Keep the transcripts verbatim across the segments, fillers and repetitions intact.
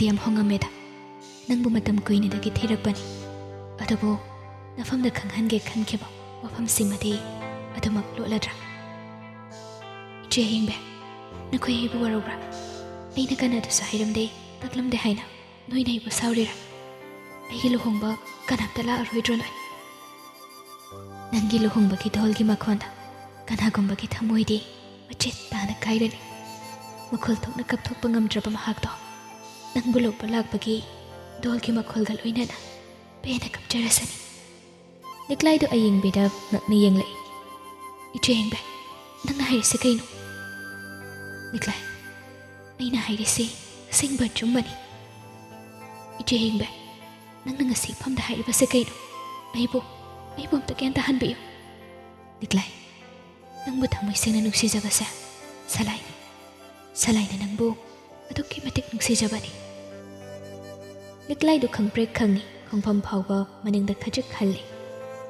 ꯌꯥꯝ ꯍꯣꯡꯉꯝꯃꯦꯗ꯫ ꯅꯪꯕꯨ ꯃꯇꯝ ꯀꯨꯏꯅꯗꯒꯤ ꯊꯤꯔꯛꯄꯅꯤ꯫ ꯑꯗꯨꯕꯨ ꯅꯐꯝꯗ ꯈꯪꯍꯟꯒꯦ ꯈꯟꯈꯤꯕ ꯋꯥꯐꯝꯁꯤꯃꯗꯤ ꯑꯗꯨꯃꯛ ꯂꯣꯠꯂꯗ꯭ꯔꯥ? ꯏꯆꯦ ꯍꯌꯤꯡꯕꯦ, ꯅꯈꯣꯏ ꯑꯩꯕꯨ ꯋꯥꯔꯧꯕ꯭ꯔꯥ? ꯑꯩꯅ ꯀꯅꯥꯗꯁꯨ ꯍꯥꯏꯔꯝꯗꯦ, ꯇꯥꯛꯂꯝꯗꯦ ꯍꯥꯏꯅ ꯅꯣꯏꯅ ꯑꯩꯕꯨ ꯁꯥꯎꯔꯤꯔꯥ? ꯑꯩꯒꯤ ꯂꯨꯍꯣꯡꯕ ꯀꯅꯥꯝꯇ ꯂꯥꯛꯑꯔꯣꯏꯗ꯭ꯔꯣ ꯅꯣꯏ? ꯅꯪꯒꯤ ꯂꯨꯍꯣꯡꯕꯒꯤ ꯙꯣꯜꯒꯤ ꯃꯈꯣꯟꯗ ꯀꯅꯥꯒꯨꯝꯕꯒꯤ ꯊꯃꯣꯏꯗꯤ ꯃꯆꯦꯠ ꯇꯥꯅ ꯀꯥꯏꯔꯅꯤ꯫ ꯃꯈꯣꯜ ꯊꯣꯛꯅ ꯀꯞꯊꯣꯛꯄ ꯉꯝꯗ꯭ꯔꯕ ꯃꯍꯥꯛꯇꯣ ꯅꯪꯕꯨ ꯂꯧꯕ ꯂꯥꯛꯄꯒꯤ ꯙꯣꯜꯒꯤ ꯃꯈꯣꯜꯒ ꯂꯣꯏꯅꯅ ꯄꯦꯟꯅ ꯀꯞꯆꯔꯁꯅꯤ꯫ ꯂꯤꯛꯂꯥꯏꯗꯨ ꯑꯌꯤꯡꯕꯤꯗ ꯉꯛꯅ ꯌꯦꯡꯂꯛꯏ꯫ "ꯏꯆꯦ ꯍꯌꯤꯡꯕꯦ, ꯅꯪꯅ ꯍꯥꯏꯔꯤꯁꯦ ꯀꯩꯅꯣ?" "ꯂꯤꯛꯂꯥꯏ, ꯑꯩꯅ ꯍꯥꯏꯔꯤꯁꯦ ꯑꯁꯦꯡꯕ ꯑꯆꯨꯝꯕꯅꯤ꯫ ꯏꯆꯦ ꯍꯌꯤꯡꯕꯦ, ꯅꯪꯅ ꯉꯁꯤ ꯏꯐꯝꯗ ꯍꯥꯏꯔꯤꯕꯁꯦ ꯀꯩꯅꯣ? ꯑꯩꯕꯨ, ꯑꯩꯕꯨ ꯑꯝꯇ ꯒ꯭ꯌꯥꯟ ꯇꯥꯍꯟꯕꯤꯌꯨ꯫ ꯂꯤꯛꯂꯥꯏ, ꯅꯪꯕꯨ ꯊꯃꯣꯏ ꯁꯦꯡꯅ ꯅꯨꯡꯁꯤꯖꯕꯁꯦ ꯁꯂꯥꯏꯅꯤ꯫ ꯁꯂꯥꯏꯅ ꯅꯪꯕꯨ ꯑꯗꯨꯛꯀꯤ ꯃꯇꯤꯛ ꯅꯨꯡꯁꯤꯖꯕꯅꯤ꯫" ꯂꯤꯛꯂꯥꯏꯗꯨ ꯈꯪꯄ꯭ꯔꯦꯛ ꯈꯪꯉꯤ꯫ ꯈꯣꯡꯐꯝ ꯐꯥꯎꯕ ꯃꯅꯤꯡꯗ ꯈꯖꯤꯛ ꯍꯜꯂꯤ꯫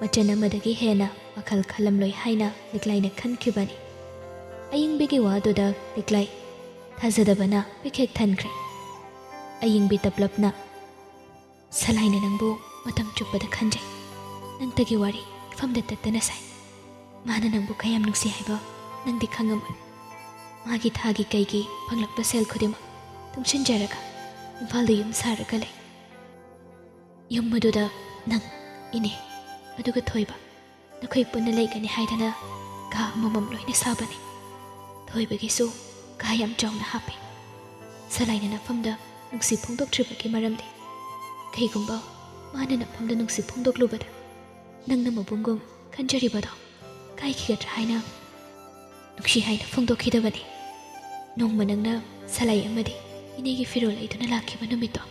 ꯃꯆꯟ ꯑꯃꯗꯒꯤ ꯍꯦꯟꯅ ꯋꯥꯈꯜ ꯈꯜꯂꯝꯂꯣꯏ ꯍꯥꯏꯅ ꯂꯤꯛꯂꯥꯏꯅ ꯈꯟꯈꯤꯕꯅꯤ꯫ ꯑꯌꯤꯡꯕꯤꯒꯤ ꯋꯥꯗꯨꯗ ꯂꯤꯛꯂꯥꯏ ꯊꯥꯖꯗꯕꯅ ꯄꯤꯛ ꯍꯦꯛ ꯊꯟꯈ꯭ꯔꯦ꯫ ꯑꯌꯤꯡꯕꯤ ꯇꯞꯂꯞꯅ, "ꯁꯂꯥꯏꯅ ꯅꯪꯕꯨ ꯃꯇꯝ ꯆꯨꯞꯄꯗ ꯈꯟꯖꯩ꯫ ꯅꯪꯇꯒꯤ ꯋꯥꯔꯤ ꯏꯐꯝꯗ ꯇꯠꯇꯅ ꯁꯥꯏ꯫ ꯃꯥꯅ ꯅꯪꯕꯨ ꯀꯌꯥꯝ ꯅꯨꯡꯁꯤ ꯍꯥꯏꯕ ꯅꯪꯗꯤ ꯈꯪꯉꯝꯃꯣꯏ꯫ ꯃꯥꯒꯤ ꯊꯥꯒꯤ ꯀꯩꯒꯤ ꯐꯪꯂꯛꯄ ꯁꯦꯜ ꯈꯨꯗꯤꯡꯃꯛ ꯇꯨꯡꯁꯤꯟꯖꯔꯒ ꯏꯝꯐꯥꯜꯗ ꯌꯨꯝ ꯁꯥꯔꯒ ꯂꯩ꯫ ꯌꯨꯝ ꯑꯗꯨꯗ ꯅꯪ, ꯏꯅꯦ, ꯑꯗꯨꯒ ꯊꯣꯏꯕ, ꯅꯈꯣꯏ ꯄꯨꯟꯅ ꯂꯩꯒꯅꯤ ꯍꯥꯏꯗꯅ ꯀꯥ ꯑꯃꯃꯝ ꯂꯣꯏꯅ ꯁꯥꯕꯅꯤ꯫ ꯊꯣꯏꯕꯒꯤꯁꯨ ꯀꯥ ꯌꯥꯝ ꯆꯥꯎꯅ ꯍꯥꯞꯄꯤ꯫ ꯁꯂꯥꯏꯅ ꯅꯐꯝꯗ ꯅꯨꯡꯁꯤ ꯐꯣꯡꯗꯣꯛꯇ꯭ꯔꯤꯕꯒꯤ ꯃꯔꯝꯗꯤ, ꯀꯩꯒꯨꯝꯕ ꯃꯥꯅ ꯅꯐꯝꯗ ꯅꯨꯡꯁꯤ ꯐꯣꯡꯗꯣꯛꯂꯨꯕꯗ ꯅꯪꯅ ꯃꯕꯨꯡꯒꯨꯝ ꯈꯟꯖꯔꯤꯕꯗꯣ ꯀꯥꯏꯈꯤꯒꯗ꯭ꯔꯥ ꯍꯥꯏꯅ ꯅꯨꯡꯁꯤ ꯍꯥꯏꯅ ꯐꯣꯡꯗꯣꯛꯈꯤꯗꯕꯅꯤ꯫ ꯅꯣꯡꯃ ꯅꯪꯅ ꯁꯂꯥꯏ ꯑꯃꯗꯤ ꯏꯅꯦꯒꯤ ꯐꯤꯔꯣꯜ ꯂꯩꯗꯨꯅ ꯂꯥꯛꯈꯤꯕ ꯅꯨꯃꯤꯠꯇꯣ꯫"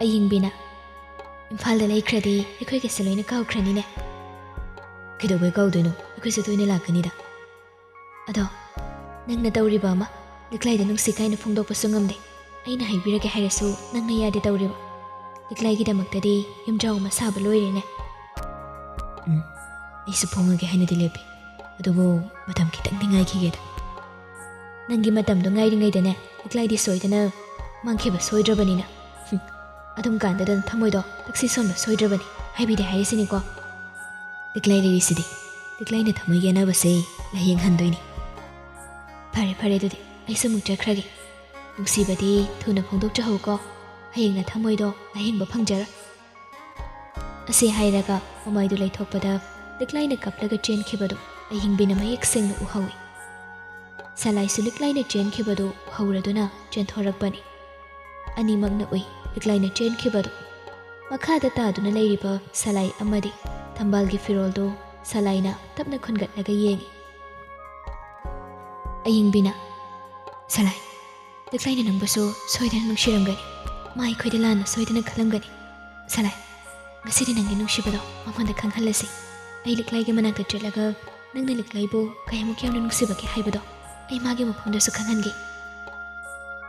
ꯑꯌꯤꯡꯕꯤꯅ, "ꯏꯝꯐꯥꯜꯗ ꯂꯩꯈ꯭ꯔꯗꯤ ꯑꯩꯈꯣꯏꯒꯁꯦ ꯂꯣꯏꯅ ꯀꯥꯎꯈ꯭ꯔꯅꯤꯅꯦ꯫" "ꯀꯩꯗꯧꯕꯩ ꯀꯥꯎꯗꯣꯏꯅꯣ? ꯑꯩꯈꯣꯏꯁꯨ ꯇꯣꯏꯅ ꯂꯥꯛꯀꯅꯤꯗ꯫" "ꯑꯗꯣ ꯅꯪꯅ ꯇꯧꯔꯤꯕ ꯑꯃ, ꯂꯤꯛꯂꯥꯏꯗ ꯅꯨꯡꯁꯤ ꯀꯥꯏꯅ ꯐꯣꯡꯗꯣꯛꯄꯁꯨ ꯉꯝꯗꯦ꯫ ꯑꯩꯅ ꯍꯥꯏꯕꯤꯔꯒꯦ ꯍꯥꯏꯔꯁꯨ ꯅꯪꯅ ꯌꯥꯗꯦ ꯇꯧꯔꯤꯕ꯫ ꯂꯤꯛꯂꯥꯏꯒꯤꯗꯃꯛꯇꯗꯤ ꯌꯨꯝꯖꯥꯎ ꯑꯃ ꯁꯥꯕ ꯂꯣꯏꯔꯦꯅꯦ꯫" "ꯎꯝ, ꯑꯩꯁꯨ ꯐꯣꯡꯉꯒꯦ ꯍꯥꯏꯅꯗꯤ ꯂꯦꯞꯄꯤ꯫ ꯑꯗꯨꯕꯨ ꯃꯇꯝ ꯈꯤꯇꯪꯗꯤ ꯉꯥꯏꯈꯤꯒꯦꯗ꯫" ꯅꯪꯒꯤ ꯃꯇꯝꯗꯣ ꯉꯥꯏꯔꯤꯉꯩꯗꯅꯦ, ꯂꯤꯛꯂꯥꯏꯗꯤ ꯁꯣꯏꯗꯅ ꯃꯥꯡꯈꯤꯕ ꯁꯣꯏꯗ꯭ꯔꯕꯅꯤꯅ꯫ ꯍꯨꯝ, ꯑꯗꯨꯝ ꯀꯥꯟꯗꯨꯗ ꯊꯃꯣꯏꯗꯣ ꯇꯛꯁꯤ ꯁꯣꯟꯕ ꯁꯣꯏꯗ꯭ꯔꯕꯅꯤ ꯍꯥꯏꯕꯤꯗꯦ ꯍꯥꯏꯔꯤꯁꯤꯅꯤꯀꯣ꯫ ꯂꯤꯛꯂꯥꯏ ꯂꯩꯔꯤꯁꯤꯗꯤ, ꯂꯤꯛꯂꯥꯏꯅ ꯊꯃꯣꯏꯒꯤ ꯑꯅꯥꯕꯁꯦ ꯂꯥꯌꯦꯡꯍꯟꯗꯣꯏꯅꯤ꯫ ꯐꯔꯦ, ꯐꯔꯦ, ꯑꯗꯨꯗꯤ ꯑꯩꯁꯨ ꯑꯃꯨꯛ ꯆꯠꯈ꯭ꯔꯒꯦ꯫ ꯅꯨꯡꯁꯤꯕꯗꯤ ꯊꯨꯅ ꯐꯣꯡꯗꯣꯛꯆꯍꯧꯀꯣ꯫ ꯍꯌꯦꯡꯅ ꯊꯃꯣꯏꯗꯣ ꯂꯥꯌꯦꯡꯕ ꯐꯪꯖꯔꯣꯏ꯫ ꯑꯁꯤ ꯍꯥꯏꯔꯒ ꯃꯃꯥꯏꯗꯨ ꯂꯩꯊꯣꯛꯄꯗ ꯂꯤꯛꯂꯥꯏꯅ ꯀꯞꯂꯒ ꯆꯦꯟꯈꯤꯕꯗꯨ ꯑꯌꯤꯡꯕꯤꯅ ꯃꯌꯦꯛ ꯁꯦꯡꯅ ꯎꯍꯧꯏ꯫ ꯁꯂꯥꯏꯁꯨ ꯂꯤꯛꯂꯥꯏꯅ ꯆꯦꯟꯈꯤꯕꯗꯨ ꯎꯍꯧꯔꯗꯨꯅ ꯆꯦꯟꯊꯣꯔꯛꯄꯅꯤ꯫ ꯑꯅꯤꯃꯛꯅ ꯎꯏ ꯂꯤꯛꯂꯥꯏꯅ ꯆꯦꯟꯈꯤꯕꯗꯨ꯫ ꯃꯈꯥꯗ ꯇꯥꯗꯨꯅ ꯂꯩꯔꯤꯕ ꯁꯂꯥꯏ ꯑꯃꯗꯤ ꯊꯝꯕꯥꯜꯒꯤ ꯐꯤꯔꯣꯜꯗꯨ ꯁꯂꯥꯏꯅ ꯇꯞꯅ ꯈꯨꯟꯒꯠꯂꯒ ꯌꯦꯡꯏ꯫ ꯑꯌꯤꯡꯕꯤꯅ, "ꯁꯂꯥꯏ, ꯂꯤꯛꯂꯥꯏꯅ ꯅꯪꯕꯨꯁꯨ ꯁꯣꯏꯗꯅ ꯅꯨꯡꯁꯤꯔꯝꯒꯅꯤ꯫ ꯃꯥ ꯑꯩꯈꯣꯏꯗ ꯂꯥꯟꯅ ꯁꯣꯏꯗꯅ ꯈꯜꯂꯝꯒꯅꯤ꯫ ꯁꯂꯥꯏ, ꯉꯁꯤꯗꯤ ꯅꯪꯒꯤ ꯅꯨꯡꯁꯤꯕꯗꯣ ꯃꯉꯣꯟꯗ ꯈꯪꯍꯜꯂꯁꯤ꯫ ꯑꯩ ꯂꯤꯛꯂꯥꯏꯒꯤ ꯃꯅꯥꯛꯇ ꯆꯠꯂꯒ ꯅꯪꯅ ꯂꯤꯛꯂꯥꯏꯕꯨ ꯀꯌꯥꯃꯨꯛ ꯌꯥꯝꯅ ꯅꯨꯡꯁꯤꯕꯒꯦ ꯍꯥꯏꯕꯗꯣ ꯑꯩ ꯃꯥꯒꯤ ꯃꯐꯝꯗꯁꯨ ꯈꯪꯍꯟꯒꯦ꯫"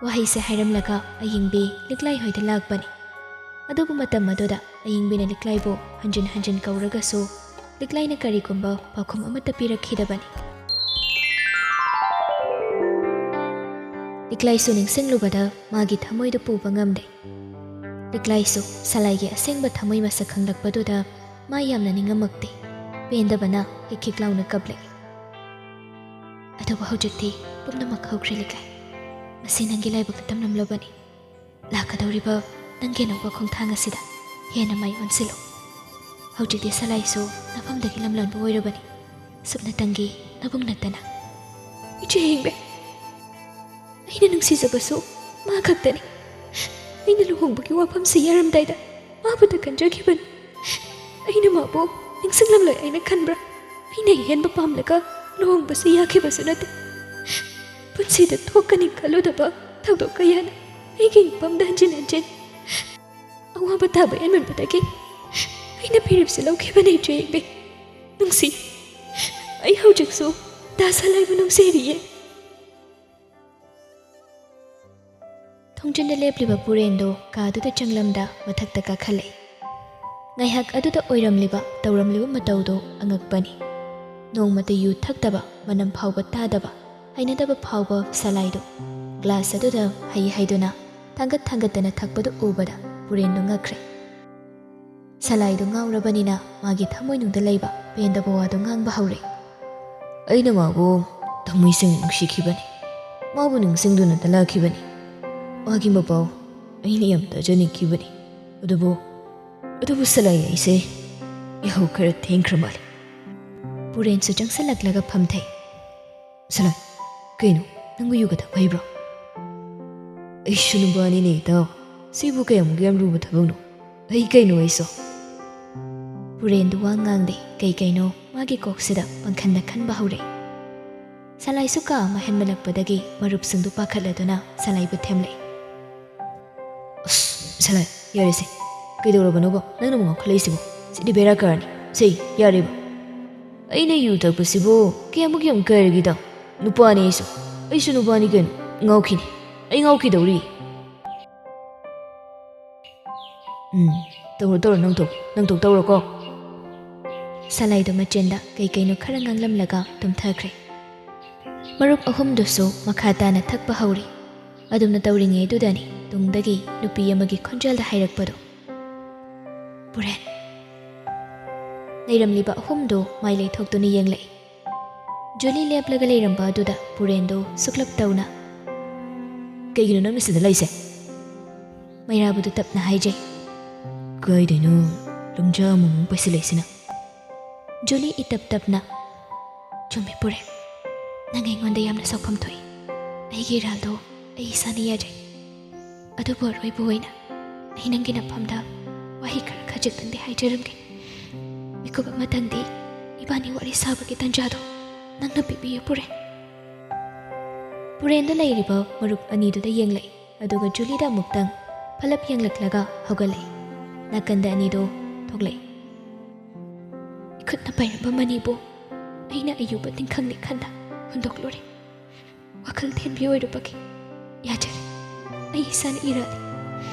ꯋꯥꯍꯩꯁꯦ ꯍꯥꯏꯔꯝꯂꯒ ꯑꯌꯤꯡꯕꯤ ꯂꯤꯛꯂꯥꯏ ꯍꯣꯏꯗ ꯂꯥꯛꯄꯅꯤ꯫ ꯑꯗꯨꯕꯨ ꯃꯇꯝ ꯑꯗꯨꯗ ꯑꯌꯤꯡꯕꯤꯅ ꯂꯤꯛꯂꯥꯏꯕꯨ ꯍꯟꯖꯤꯟ ꯍꯟꯖꯤꯟ ꯀꯧꯔꯒꯁꯨ ꯂꯤꯛꯂꯥꯏꯅ ꯀꯔꯤꯒꯨꯝꯕ ꯄꯥꯎꯈꯨꯝ ꯑꯃꯠꯇ ꯄꯤꯔꯛꯈꯤꯗꯕꯅꯤ꯫ ꯂꯤꯛꯂꯥꯏꯁꯨ ꯅꯤꯡꯁꯤꯡꯂꯨꯕꯗ ꯃꯥꯒꯤ ꯊꯃꯣꯏꯗ ꯄꯨꯕ ꯉꯝꯗꯦ꯫ ꯂꯤꯛꯂꯥꯏꯁꯨ ꯁꯂꯥꯏꯒꯤ ꯑꯁꯦꯡꯕ ꯊꯃꯣꯏ ꯃꯁꯛ ꯈꯪꯂꯛꯄꯗꯨꯗ ꯃꯥ ꯌꯥꯝꯅ ꯅꯤꯡꯉꯝꯃꯛꯇꯦ꯫ ꯄꯦꯟꯗꯕꯅ ꯍꯤꯛ ꯍꯤꯛ ꯂꯥꯎꯅ ꯀꯞꯂꯛꯏ꯫ ꯑꯗꯨꯕꯨ ꯍꯧꯖꯤꯛꯇꯤ ꯄꯨꯝꯅꯃꯛ ꯍꯧꯈ꯭ꯔꯦ ꯂꯤꯛꯂꯥꯏ꯫ ꯃꯁꯤ ꯅꯪꯒꯤ ꯂꯥꯏꯕꯛꯇ ꯇꯝꯂꯝꯂꯕꯅꯤ꯫ ꯂꯥꯛꯀꯗꯧꯔꯤꯕ ꯅꯪꯒꯤ ꯑꯅꯧꯕ ꯈꯣꯡꯊꯥꯡ ꯑꯁꯤꯗ ꯍꯦꯟꯅ ꯃꯥꯏ ꯑꯣꯟꯁꯤꯜꯂꯨ꯫ ꯍꯧꯖꯤꯛꯇꯤ ꯁꯂꯥꯏꯁꯨ ꯅꯐꯝꯗꯒꯤ ꯂꯝꯂꯣꯟꯕ ꯑꯣꯏꯔꯕꯅꯤ, ꯁꯨꯞꯅꯇꯪꯒꯤ ꯅꯕꯨꯡ ꯅꯠꯇꯅ꯫ ꯏꯆꯦ ꯍꯤꯡꯕꯦ, ꯑꯩꯅ ꯅꯨꯡꯁꯤꯖꯕꯁꯨ ꯃꯥ ꯈꯛꯇꯅꯤ꯫ ꯑꯩꯅ ꯂꯨꯍꯣꯡꯕꯒꯤ ꯋꯥꯐꯝꯁꯤ ꯌꯥꯔꯝꯗꯥꯏꯗ ꯃꯥꯕꯨꯗ ꯈꯟꯖꯈꯤꯕꯅꯤ꯫ ꯑꯩꯅ ꯃꯥꯕꯨ ꯅꯤꯡꯁꯤꯡꯂꯝꯂꯣꯏ ꯍꯥꯏꯅ ꯈꯟꯕ꯭ꯔꯥ? ꯑꯩꯅ ꯑꯍꯦꯟꯕ ꯄꯥꯝꯂꯒ ꯂꯨꯍꯣꯡꯕꯁꯤ ꯌꯥꯈꯤꯕꯁꯨ ꯅꯠꯇꯦ꯫ ꯄꯨꯟꯁꯤꯗ ꯊꯣꯛꯀꯅꯤ ꯈꯜꯂꯨꯗꯕ ꯊꯧꯗꯣꯛ ꯀꯌꯥꯅ ꯑꯩꯒꯤ ꯏꯄꯝꯗ ꯍꯟꯖꯤꯟ ꯍꯟꯖꯤꯟ ꯑꯋꯥꯕ ꯇꯥꯕ ꯍꯦꯟꯃꯟꯕꯗꯒꯤ ꯑꯩꯅ ꯐꯤꯔꯦꯞꯁꯦ ꯂꯧꯈꯤꯕꯅꯦ ꯏꯆꯦ ꯍꯤꯡꯕꯦ꯫ ꯅꯨꯡꯁꯤ, ꯑꯩ ꯍꯧꯖꯤꯛꯁꯨ ꯗꯥ ꯁꯂꯥꯏꯕꯨ ꯅꯨꯡꯁꯤꯔꯤꯌꯦ꯫ ꯊꯣꯡꯖꯤꯟꯗ ꯂꯦꯞꯂꯤꯕ ꯄꯨꯔꯦꯟꯗꯣ ꯀꯥꯗꯨꯗ ꯆꯪꯂꯝꯗ ꯃꯊꯛꯇ ꯀꯥꯈꯠꯂꯛꯏ꯫ ꯉꯥꯏꯍꯥꯛ ꯑꯗꯨꯗ ꯑꯣꯏꯔꯝꯂꯤꯕ ꯇꯧꯔꯝꯂꯤꯕ ꯃꯇꯧꯗꯣ ꯑꯉꯛꯄꯅꯤ꯫ ꯅꯣꯡꯃꯇ ꯌꯨ ꯊꯛꯇꯕ, ꯃꯅꯝ ꯐꯥꯎꯕ ꯇꯥꯗꯕ, ꯍꯩꯅꯗꯕ ꯐꯥꯎꯕ ꯁꯂꯥꯏꯗꯨ ꯒ꯭ꯂꯥꯁ ꯑꯗꯨꯗ ꯍꯩ ꯍꯩꯗꯨꯅ ꯊꯥꯡꯒꯠ ꯊꯥꯡꯒꯠꯇꯅ ꯊꯛꯄꯗꯨ ꯎꯕꯗ ꯄꯨꯔꯦꯟꯗꯨ ꯉꯛꯈ꯭ꯔꯦ꯫ ꯁꯂꯥꯏꯗꯨ ꯉꯥꯎꯔꯕꯅꯤꯅ ꯃꯥꯒꯤ ꯊꯃꯣꯏꯅꯨꯡꯗ ꯂꯩꯕ ꯄꯦꯟꯗꯕ ꯋꯥꯗꯨ ꯉꯥꯡꯕ ꯍꯧꯔꯦ꯫ "ꯑꯩꯅ ꯃꯥꯕꯨ ꯊꯃꯣꯏ ꯁꯦꯡꯅ ꯅꯨꯡꯁꯤꯈꯤꯕꯅꯤ꯫ ꯃꯥꯕꯨ ꯅꯤꯡꯁꯤꯡꯗꯨꯅꯇ ꯂꯥꯛꯈꯤꯕꯅꯤ꯫ ꯃꯥꯒꯤ ꯃꯄꯥꯎ ꯑꯩꯅ ꯌꯥꯝ ꯇꯥꯖꯅꯤꯡꯈꯤꯕꯅꯤ꯫ ꯑꯗꯨꯕꯨ, ꯑꯗꯨꯕꯨ ꯁꯂꯥꯏ, ꯑꯩꯁꯦ ꯌꯥꯍꯧ ꯈꯔ ꯊꯦꯡꯈ꯭ꯔ ꯃꯥꯜꯂꯦ꯫" ꯄꯨꯔꯦꯟꯁꯨ ꯆꯪꯁꯤꯜꯂꯛꯂꯒ ꯐꯝꯊꯩ꯫ "ꯁꯂꯥꯏ, ꯀꯩꯅꯣ, ꯅꯪꯕꯨ ꯌꯨꯒ ꯊꯛꯄ ꯍꯩꯕ꯭ꯔꯣ?" "ꯑꯩꯁꯨ ꯅꯨꯄꯥꯅꯤꯅꯦ ꯏꯇꯥꯎ, ꯁꯤꯕꯨ ꯀꯌꯥꯃꯨꯛ ꯌꯥꯝ ꯂꯨꯕ ꯊꯕꯛꯅꯣ? ꯑꯩ ꯀꯩꯅꯣ ꯑꯩꯁꯨ?" ꯄꯨꯔꯦꯟꯗꯨ ꯋꯥ ꯉꯥꯡꯗꯦ, ꯀꯩ ꯀꯩꯅꯣ ꯃꯥꯒꯤ ꯀꯣꯛꯁꯤꯗ ꯄꯪꯈꯟꯗ ꯈꯟꯕ ꯍꯧꯔꯦ꯫ ꯁꯂꯥꯏꯁꯨ ꯀꯥ ꯑꯃ ꯍꯦꯟꯃꯜꯂꯛꯄꯗꯒꯤ ꯃꯔꯨꯞꯁꯤꯡꯗꯨ ꯄꯥꯈꯠꯂꯗꯨꯅ ꯁꯂꯥꯏꯕꯨ ꯊꯦꯝꯂꯦ꯫ "ꯑꯁ, ꯁꯂꯥꯏ, ꯌꯥꯔꯦꯁꯦ꯫ ꯀꯩꯗꯧꯔꯕꯅꯣꯕ ꯅꯪꯅ ꯑꯃꯨꯛ ꯉꯥꯎꯈꯠꯂꯛꯏꯁꯤꯕꯣ? ꯁꯤꯗꯤ ꯕꯦꯔꯥ ꯀꯥꯔꯅꯤ꯫ ꯁꯦ, ꯌꯥꯔꯦꯕ꯫ ꯑꯩꯅ ꯌꯨ ꯊꯛꯄꯁꯤꯕꯨ ꯀꯌꯥꯃꯨꯛ ꯌꯥꯝ ꯀꯥꯏꯔꯒꯦꯗ? ꯅꯨꯄꯥꯅꯤ ꯑꯩꯁꯨ꯫ ꯑꯩꯁꯨ ꯅꯨꯄꯥꯅꯤ ꯀꯩꯅꯣ꯫ ꯉꯥꯎꯈꯤꯅꯤ꯫ ꯑꯩ ꯉꯥꯎꯈꯤꯗꯧꯔꯤ꯫" "ꯎꯝ, ꯇꯧꯔꯣ, ꯇꯧꯔꯣ, ꯅꯪ ꯊꯣꯛ, ꯅꯪ ꯊꯣꯛ ꯇꯧꯔꯣꯀꯣ꯫" ꯁꯂꯥꯏꯗꯨ ꯃꯆꯤꯟꯗ ꯀꯩ ꯀꯩꯅꯣ ꯈꯔ ꯉꯥꯡꯂꯝꯂꯒ ꯇꯨꯝꯊꯈ꯭ꯔꯦ꯫ ꯃꯔꯨꯞ ꯑꯍꯨꯝꯗꯨꯁꯨ ꯃꯈꯥ ꯇꯥꯅ ꯊꯛꯄ ꯍꯧꯔꯦ꯫ ꯑꯗꯨꯝꯅ ꯇꯧꯔꯤꯉꯩꯗꯨꯗꯅꯤ ꯇꯨꯡꯗꯒꯤ ꯅꯨꯄꯤ ꯑꯃꯒꯤ ꯈꯣꯟꯖꯦꯜꯗ ꯍꯥꯏꯔꯛꯄꯗꯣ꯫ "ꯄꯨꯔꯦꯟ꯫" ꯂꯩꯔꯝꯂꯤꯕ ꯑꯍꯨꯝꯗꯨ ꯃꯥꯏ ꯂꯩꯊꯣꯛꯇꯨꯅ ꯌꯦꯡꯂꯛꯏ꯫ ꯖꯨꯂꯤ ꯂꯦꯞꯂꯒ ꯂꯩꯔꯝꯕ ꯑꯗꯨꯗ ꯄꯨꯔꯦꯟꯗꯨ ꯁꯨꯛꯂꯞ ꯇꯧꯅ, "ꯀꯩꯒꯤꯅꯣ ꯅꯪꯅ ꯁꯤꯗ ꯂꯩꯁꯦ?" ꯃꯩꯔꯥꯕꯗꯨ ꯇꯞꯅ ꯍꯥꯏꯖꯩ꯫ "ꯀꯥꯏꯗꯩꯅꯣ ꯂꯨꯝꯖꯥ ꯑꯃꯃꯨꯛ ꯄꯥꯏꯁꯤꯜꯂꯛꯏꯁꯤꯅ?" ꯖꯨꯂꯤ ꯏꯇꯞ ꯇꯞꯅ, "ꯆꯨꯝꯃꯤ ꯄꯨꯔꯦꯟ, ꯅꯪ ꯑꯩꯉꯣꯟꯗ ꯌꯥꯝꯅ ꯁꯥꯎꯐꯝ ꯊꯣꯛꯏ꯫ ꯑꯩꯒꯤ ꯏꯔꯥꯜꯗꯣ ꯑꯩ ꯏꯁꯥꯅ ꯌꯥꯖꯩ꯫ ꯑꯗꯨꯕꯨ ꯑꯔꯣꯏꯕ ꯑꯣꯏꯅ ꯑꯩ ꯅꯪꯒꯤ ꯅꯐꯝꯗ ꯋꯥꯍꯩ ꯈꯔ ꯈꯖꯤꯛꯇꯪꯗꯤ ꯍꯥꯏꯖꯔꯝꯒꯦ꯫ ꯃꯤꯀꯨꯞ ꯑꯃꯇꯪꯗꯤ ꯏꯕꯥꯅꯤ ꯋꯥꯔꯤ ꯁꯥꯕꯒꯤ ꯇꯟꯖꯥꯗꯣ ꯅꯪꯅ ꯄꯤꯕꯤꯌꯨ ꯄꯨꯔꯦꯟ꯫" ꯄꯨꯔꯦꯟꯗ ꯂꯩꯔꯤꯕ ꯃꯔꯨꯞ ꯑꯅꯤꯗꯨꯗ ꯌꯦꯡꯂꯛꯏ, ꯑꯗꯨꯒ ꯖꯨꯂꯤꯗ ꯑꯃꯨꯛꯇꯪ ꯐꯂꯞ ꯌꯦꯡꯂꯛꯂꯒ ꯍꯧꯒꯠꯂꯛꯏ꯫ ꯅꯥꯀꯟꯗ ꯑꯅꯤꯗꯣ ꯊꯣꯛꯂꯛꯏ꯫ "ꯏꯈꯨꯠꯅ ꯄꯥꯏꯔꯝꯕ ꯃꯅꯤꯕꯨ ꯑꯩꯅ ꯑꯌꯨꯕ ꯅꯤꯡꯈꯪꯅꯤ ꯈꯟꯅ ꯍꯨꯟꯗꯣꯛꯂꯨꯔꯦ꯫ ꯋꯥꯈꯜ ꯊꯦꯟꯕꯤ ꯑꯣꯏꯔꯨꯕꯒꯤ ꯌꯥꯖꯔꯦ꯫ ꯑꯩ ꯏꯁꯥꯅ ꯏꯔꯥꯜꯂꯤ꯫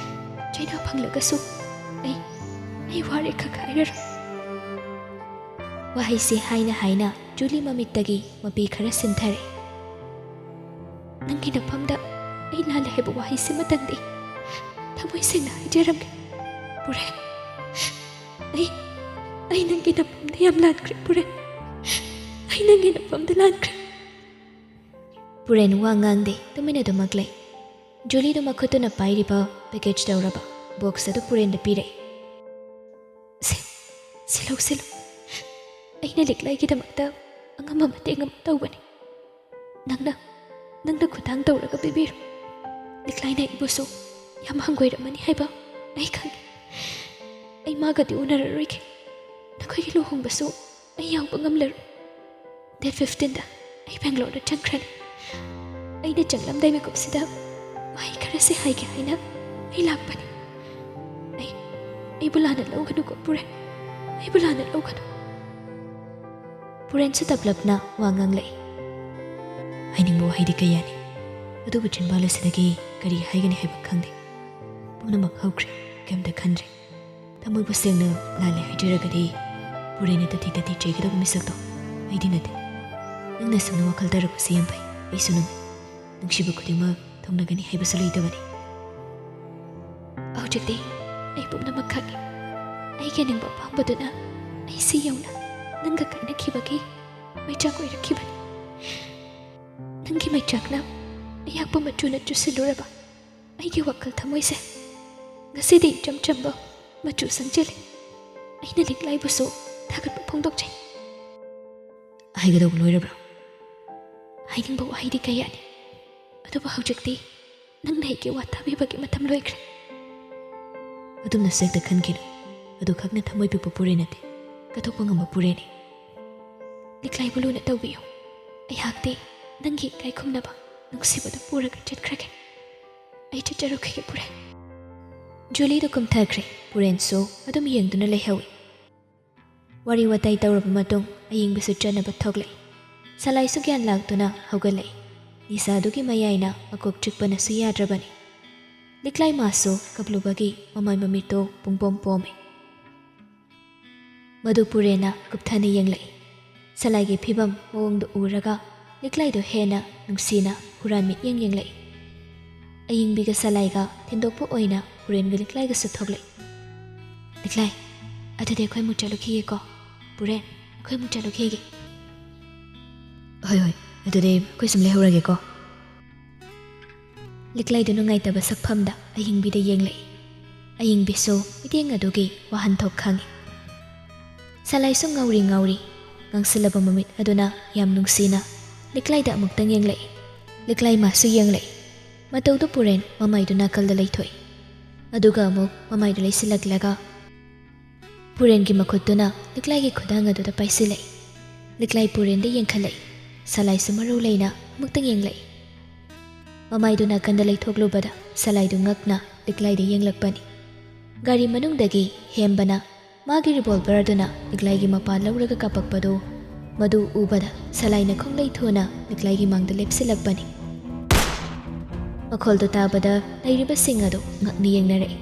ꯆꯩꯅꯥ ꯐꯪꯂꯒꯁꯨ ꯑꯩ, ꯑꯩ ꯋꯥꯔꯦ ꯈꯛ ꯍꯥꯏꯔꯔꯣꯏ꯫" ꯋꯥꯍꯩꯁꯤ ꯍꯥꯏꯅ ꯍꯥꯏꯅ ꯖꯨꯂꯤ ꯃꯃꯤꯠꯇꯒꯤ ꯃꯄꯤ ꯈꯔ ꯁꯤꯟꯊꯔꯦ꯫ ꯅꯪꯒꯤ ꯅꯐꯝꯗ ꯑꯩ ꯂꯥꯜꯂꯦ ꯍꯥꯏꯕ ꯋꯥꯍꯩꯁꯤꯃꯇꯪꯗꯤ ꯊꯃꯣꯏ ꯁꯦꯡꯅ ꯍꯥꯏꯖꯔꯝꯒꯦ, ꯄꯨꯔꯦꯟ꯫ ꯑꯩ ꯑꯩ ꯅꯪꯒꯤ ꯅꯐꯝꯗ ꯌꯥꯝ ꯂꯥꯟꯈ꯭ꯔꯦ, ꯄꯨꯔꯦꯟ꯫ ꯑꯩ ꯅꯪꯒꯤ ꯅꯐꯝꯗ ꯂꯥꯟꯈ꯭ꯔꯦ꯫ ꯄꯨꯔꯦꯟ ꯋꯥ ꯉꯥꯡꯗꯦ, ꯇꯨꯃꯤꯟꯅ ꯑꯗꯨꯃꯛ ꯂꯩ꯫ ꯖꯨꯂꯤꯗꯨ ꯃꯈꯨꯠꯇꯨꯅ ꯄꯥꯏꯔꯤꯕ package ꯇꯧꯔꯕ box ꯑꯗꯨ ꯄꯨꯔꯦꯟꯗ ꯄꯤꯔꯛꯏ꯫ "ꯁꯤ, ꯁꯤ ꯂꯧꯁꯤꯜꯂꯨ꯫ ꯑꯩꯅ ꯂꯤꯛꯂꯥꯏꯒꯤꯗꯃꯛꯇ ꯑꯉꯝꯕ ꯃꯇꯦꯡ ꯑꯃ ꯇꯧꯕꯅꯤ꯫ ꯅꯪꯅ, ꯅꯪꯅ ꯈꯨꯠꯊꯥꯡ ꯇꯧꯔꯒ ꯄꯤꯕꯤꯔꯣ꯫ ꯂꯤꯛꯂꯥꯏꯅ ꯑꯩꯕꯨꯁꯨ ꯌꯥꯝ ꯍꯪꯒꯣꯏꯔꯝꯃꯅꯤ ꯍꯥꯏꯕ ꯑꯩ ꯈꯪꯏ꯫ ꯑꯩ ꯃꯥꯒꯗꯤ ꯎꯅꯔꯔꯣꯏꯒꯦ꯫ ꯅꯈꯣꯏꯒꯤ ꯂꯨꯍꯣꯡꯕꯁꯨ ꯑꯩ ꯌꯥꯎꯕ ꯉꯝꯂꯔꯣꯏ꯫ Date fifteenꯗ ꯑꯩ ꯕꯦꯡꯒ꯭ꯂꯣꯔꯗ ꯆꯪꯈ꯭ꯔꯅꯤ꯫ ꯑꯩꯅ ꯆꯪꯂꯝꯗꯥꯏ ꯃꯤꯀꯨꯞꯁꯤꯗ ꯋꯥꯍꯩ ꯈꯔꯁꯦ ꯍꯥꯏꯒꯦ ꯍꯥꯏꯅ ꯑꯩ ꯂꯥꯛꯄꯅꯤ꯫ ꯑꯩ, ꯑꯩꯕꯨ ꯂꯥꯟꯅ ꯂꯧꯒꯅꯨꯀꯣ, ꯄꯨꯔꯦꯟ꯫ ꯑꯩꯕꯨ ꯂꯥꯟꯅ ꯂꯧꯒꯅꯨ꯫" ꯄꯨꯔꯦꯟꯁꯨ ꯇꯞꯂꯞꯅ ꯋꯥ ꯉꯥꯡꯂꯛꯏ꯫ "ꯍꯥꯏꯅꯤꯡꯕ ꯋꯥꯍꯩꯗꯤ ꯀꯌꯥꯅꯤ, ꯑꯗꯨꯕꯨ ꯆꯤꯟꯕꯥꯜ ꯑꯁꯤꯗꯒꯤ ꯀꯔꯤ ꯍꯥꯏꯒꯅꯤ ꯍꯥꯏꯕ ꯈꯪꯗꯦ꯫ ꯄꯨꯝꯅꯃꯛ ꯍꯧꯈ꯭ꯔꯦ, ꯀꯩꯝꯇ ꯈꯟꯗ꯭ꯔꯦ꯫ ꯊꯃꯣꯏꯕꯨ ꯁꯦꯡꯅ ꯂꯥꯜꯂꯦ ꯍꯥꯏꯖꯔꯒꯗꯤ ꯄꯨꯔꯦꯟꯅ ꯇꯊꯤ ꯇꯊꯤ ꯆꯩꯒꯗꯕ ꯃꯤꯁꯛꯇꯣ ꯑꯩꯗꯤ ꯅꯠꯇꯦ꯫ ꯅꯪꯅ ꯁꯨꯝꯅ ꯋꯥꯈꯜ ꯇꯥꯔꯛꯄꯁꯤ ꯌꯥꯝ ꯐꯩ, ꯑꯩꯁꯨ ꯅꯨꯡꯉꯥꯏ꯫ ꯅꯨꯡꯁꯤꯕ ꯈꯨꯗꯤꯡꯃꯛ ꯊꯨꯡꯅꯒꯅꯤ ꯍꯥꯏꯕꯁꯨ ꯂꯩꯇꯕꯅꯤ꯫ ꯍꯧꯖꯤꯛꯇꯤ ꯑꯩ ꯄꯨꯝꯅꯃꯛ ꯈꯪꯉꯤ꯫ ꯑꯩꯒꯤ ꯑꯅꯤꯡꯕ ꯑꯄꯥꯝꯕꯗꯨꯅ ꯑꯩ ꯁꯤ ꯌꯧꯅ ꯅꯪꯒ ꯀꯥꯏꯅꯈꯤꯕꯒꯤ ꯃꯩꯆꯥꯛ ꯑꯣꯏꯔꯛꯈꯤꯕꯅꯤ꯫ ꯅꯪꯒꯤ ꯃꯩꯆꯥꯛꯅ ꯑꯌꯥꯛꯄ ꯃꯆꯨꯅ ꯆꯨꯁꯤꯜꯂꯨꯔꯕ ꯑꯩꯒꯤ ꯋꯥꯈꯜ ꯊꯃꯣꯏꯁꯦ ꯉꯁꯤꯗꯤ ꯏꯆꯝ ꯆꯝꯕ ꯃꯆꯨ ꯁꯪꯖꯤꯜꯂꯤ꯫ ꯑꯩꯅ ꯂꯤꯛꯂꯥꯏꯕꯨꯁꯨ ꯊꯥꯒꯠꯄ ꯐꯣꯡꯗꯣꯛꯆꯩ꯫" "ꯍꯥꯏꯒꯗꯧꯕ ꯂꯣꯏꯔꯕ꯭ꯔꯥ?" "ꯍꯥꯏꯅꯤꯡꯕ ꯋꯥꯍꯩꯗꯤ ꯀꯌꯥꯅꯤ, ꯑꯗꯨꯕꯨ ꯍꯧꯖꯤꯛꯇꯤ ꯅꯪꯅ ꯑꯩꯒꯤ ꯋꯥ ꯇꯥꯕꯤꯕꯒꯤ ꯃꯇꯝ ꯂꯣꯏꯈ꯭ꯔꯦ꯫" "ꯑꯗꯨꯝꯅ ꯁꯦꯛꯇ ꯈꯟꯈꯤꯅꯨ꯫ ꯑꯗꯨꯈꯛꯅ ꯊꯃꯣꯏ ꯄꯤꯛꯄ ꯄꯨꯔꯦꯟ ꯅꯠꯇꯦ, ꯀꯠꯊꯣꯛꯄ ꯉꯝꯕ ꯄꯨꯔꯦꯟꯅꯤ꯫" "ꯂꯤꯛꯂꯥꯏꯕꯨ ꯂꯨꯅ ꯇꯧꯕꯤꯌꯨ꯫ ꯑꯩꯍꯥꯛꯇꯤ ꯅꯪꯒꯤ ꯏꯀꯥꯏ ꯈꯨꯝꯅꯕ ꯅꯨꯡꯁꯤꯕꯗꯨ ꯄꯨꯔꯒ ꯆꯠꯈ꯭ꯔꯒꯦ꯫ ꯑꯩ ꯆꯠꯆꯔꯨꯈꯤꯒꯦ, ꯄꯨꯔꯦꯟ꯫" ꯖꯨꯂꯤꯗꯨ ꯀꯨꯝꯊꯈ꯭ꯔꯦ꯫ ꯄꯨꯔꯦꯟꯁꯨ ꯑꯗꯨꯝ ꯌꯦꯡꯗꯨꯅ ꯂꯩꯍꯧꯏ꯫ ꯋꯥꯔꯤ ꯋꯥꯇꯥꯏ ꯇꯧꯔꯕ ꯃꯇꯨꯡ ꯑꯌꯤꯡꯕꯁꯨ ꯆꯠꯅꯕ ꯊꯣꯛꯂꯛꯏ꯫ ꯁꯂꯥꯏꯁꯨ ꯒ꯭ꯌꯥꯟ ꯂꯥꯛꯇꯨꯅ ꯍꯧꯒꯠꯂꯛꯏ꯫ ꯅꯤꯁꯥꯗꯨꯒꯤ ꯃꯌꯥꯏꯅ ꯃꯀꯣꯛ ꯆꯤꯛꯄꯅꯁꯨ ꯌꯥꯗ꯭ꯔꯕꯅꯤ꯫ ꯂꯤꯛꯂꯥꯏ ꯃꯥꯁꯨ ꯀꯞꯂꯨꯕꯒꯤ ꯃꯃꯥꯏ ꯃꯃꯤꯠꯇꯨ ꯄꯨꯡꯄꯣꯝ ꯄꯣꯝꯃꯤ꯫ ꯃꯗꯨ ꯄꯨꯔꯦꯟꯅ ꯀꯨꯞꯊꯅ ꯌꯦꯡꯂꯛꯏ꯫ ꯁꯂꯥꯏꯒꯤ ꯐꯤꯕꯝ ꯃꯑꯣꯡꯗꯨ ꯎꯔꯒ ꯂꯤꯛꯂꯥꯏꯗꯨ ꯍꯦꯟꯅ ꯅꯨꯡꯁꯤꯅ ꯄꯨꯔꯥꯟ ꯃꯤꯠꯌꯦꯡ ꯌꯦꯡꯂꯛꯏ꯫ ꯑꯌꯤꯡꯕꯤꯒ ꯁꯂꯥꯏꯒ ꯊꯤꯟꯗꯣꯛꯄ ꯑꯣꯏꯅ ꯄꯨꯔꯦꯟꯒ ꯂꯤꯛꯂꯥꯏꯒꯁꯨ ꯊꯣꯛꯂꯛꯏ꯫ "ꯂꯤꯛꯂꯥꯏ, ꯑꯗꯨꯗꯤ ꯑꯩꯈꯣꯏ ꯑꯃꯨꯛ ꯆꯠꯂꯨꯈꯤꯒꯦꯀꯣ꯫ ꯄꯨꯔꯦꯟ, ꯑꯩꯈꯣꯏ ꯑꯃꯨꯛ ꯆꯠꯂꯨꯈꯤꯒꯦ꯫" "ꯍꯣꯏ, ꯍꯣꯏ, ꯑꯗꯨꯗꯤ ꯑꯩꯈꯣꯏ ꯁꯨꯝ ꯂꯩꯍꯧꯔꯒꯦꯀꯣ꯫" ꯂꯤꯛꯂꯥꯏꯗꯨ ꯅꯨꯡꯉꯥꯏꯇꯕ ꯁꯛꯐꯝꯗ ꯑꯌꯤꯡꯕꯤꯗ ꯌꯦꯡꯂꯛꯏ꯫ ꯑꯌꯤꯡꯕꯤꯁꯨ ꯃꯤꯠꯌꯦꯡ ꯑꯗꯨꯒꯤ ꯋꯥꯍꯟꯊꯣꯛ ꯈꯪꯏ꯫ ꯁꯂꯥꯏꯁꯨ ꯉꯥꯎꯔꯤ ꯉꯥꯎꯔꯤ ꯉꯥꯡꯁꯤꯜꯂꯕ ꯃꯃꯤꯠ ꯑꯗꯨꯅ ꯌꯥꯝ ꯅꯨꯡꯁꯤꯅ ꯂꯤꯛꯂꯥꯏꯗ ꯑꯃꯨꯛꯇꯪ ꯌꯦꯡꯂꯛꯏ꯫ ꯂꯤꯛꯂꯥꯏ ꯃꯥꯁꯨ ꯌꯦꯡꯂꯛꯏ꯫ ꯃꯇꯧꯗꯨ ꯄꯨꯔꯦꯟ ꯃꯃꯥꯏꯗꯨ ꯅꯥꯀꯜꯗ ꯂꯩꯊꯣꯛꯏ꯫ ꯑꯗꯨꯒ ꯑꯃꯨꯛ ꯃꯃꯥꯏꯗꯨ ꯂꯩꯁꯤꯜꯂꯛꯂꯒ ꯄꯨꯔꯦꯟꯒꯤ ꯃꯈꯨꯠꯇꯨꯅ ꯂꯤꯛꯂꯥꯏꯒꯤ ꯈꯨꯗꯥꯡ ꯑꯗꯨꯗ ꯄꯥꯏꯁꯤꯜꯂꯛꯏ꯫ ꯂꯤꯛꯂꯥꯏ ꯄꯨꯔꯦꯟꯗ ꯌꯦꯡꯈꯠꯂꯛꯏ꯫ ꯁꯂꯥꯏꯁꯨ ꯃꯔꯧ ꯂꯩꯅ ꯑꯃꯨꯛꯇꯪ ꯌꯦꯡꯂꯛꯏ꯫ ꯃꯃꯥꯏꯗꯨ ꯅꯥꯀꯟꯗ ꯂꯩꯊꯣꯛꯂꯨꯕꯗ ꯁꯂꯥꯏꯗꯨ ꯉꯛꯅ ꯂꯤꯛꯂꯥꯏꯗ ꯌꯦꯡꯂꯛꯄꯅꯤ꯫ ꯒꯥꯔꯤ ꯃꯅꯨꯡꯗꯒꯤ ꯍꯦꯝꯕꯅ ꯃꯥꯒꯤ revolver ꯑꯗꯨꯅ ꯂꯤꯛꯂꯥꯏꯒꯤ ꯃꯄꯥ ꯂꯧꯔꯒ ꯀꯥꯞꯄꯛꯄꯗꯨ ꯃꯗꯨ ꯎꯕꯗ ꯁꯂꯥꯏꯅ ꯈꯣꯡꯂꯩ ꯊꯨꯅ ꯂꯤꯛꯂꯥꯏꯒꯤ ꯃꯥꯡꯗ ꯂꯦꯞꯁꯤꯜꯂꯛꯄꯅꯤ꯫ ꯃꯈꯣꯜꯗꯨ ꯇꯥꯕꯗ ꯂꯩꯔꯤꯕꯁꯤꯡ ꯑꯗꯨ ꯉꯛꯅ ꯌꯦꯡꯅꯔꯛꯏ꯫